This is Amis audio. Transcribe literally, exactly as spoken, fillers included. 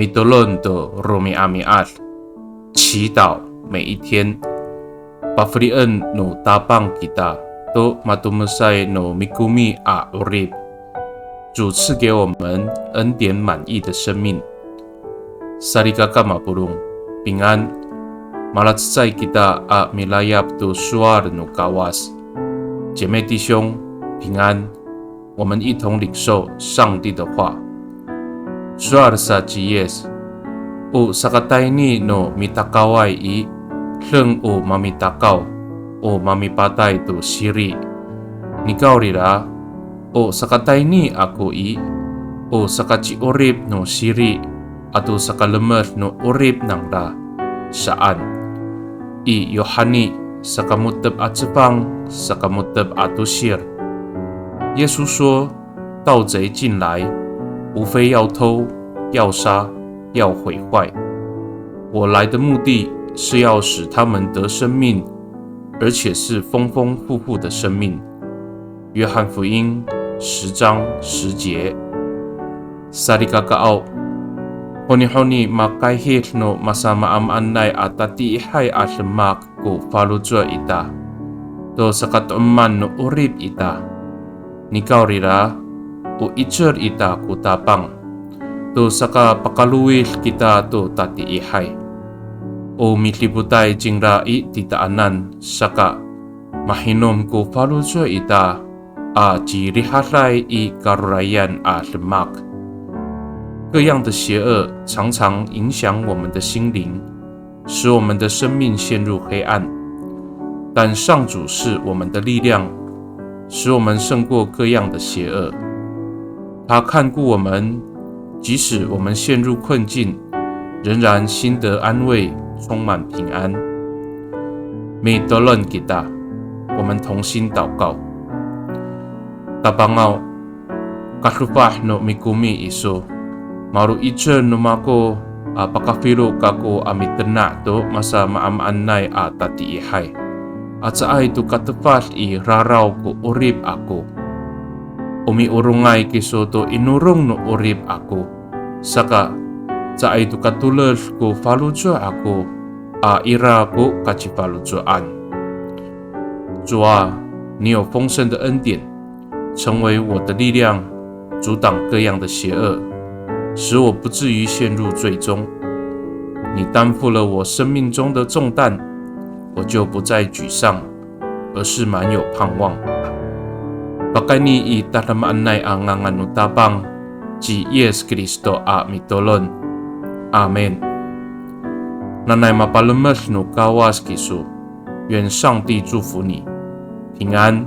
Mitolon to romi'ami'ad, 祈祷每一天。Pafelien no Tapang kita to matomesay no mikomi a 'orip. 主赐给我们恩典满溢的生命。Salikaka mapolong, 平安。Malacecay kita a milayap to sowal no Kawas. 姐妹弟兄，平安。我们一同领受上帝的话。Sowal sa ci Yis, o sakatayni no mitakaway i, deng o mamitakaw, o mamipatay to siri. Nikawrira, o sakatayni ako i, o sakaci'orip no siri ato sakalemed no 'orip nangra saan. I Yohani sakamo^tep a cefang, sakamo^tep a tosir. 耶稣说，盗贼进来，无非要偷、要杀、要毁坏。我来的目的是要使他们得生命，而且是丰丰富富的生命。约翰福音十章十节。Salikakaaw, honihoni makayhid no masamaamaanay a tatiihay a demak ko faloco' ita to sakato'eman no 'orip ita. Nikawrira, o 'icel ita ko Tapang to sakapakalowid kita to tatiihay. O midipotay cingra i titaanan saka mahinom ko faloco' ita a cirihaday i karorayan a demak. 各样的邪恶常常影响我们的心灵，使我们的生命陷入黑暗。但上主是我们的力量，使我们胜过各样的邪恶。他看顾我们，即使我们陷入困境，仍然心得安慰，充满平安。Mitolon kita, 我们同心祷告。Tapangaw, kadofah no mikomi iso, malo'icel no mako a pakafilo kako a mitena' to masamaamaanay a tatiihay, a caay to katefad i raraw ko 'orip ako. O miorongay kiso to inorong no 'orip ako, saka caay to katoled ko faloco' ako, a ira ko kacifaloco'an. 主啊，你有丰盛的恩典，成为我的力量，阻挡各样的邪恶，使我不至于陷入罪中。你担负了我生命中的重担，我就不再沮丧，而是满有盼望。Pakayni i tadamaanay a ngangan no Tapang, ci Yis Kristo a mitolon. Amin. Nanay mapalemed no Kawas kiso. 愿上帝祝福你，平安。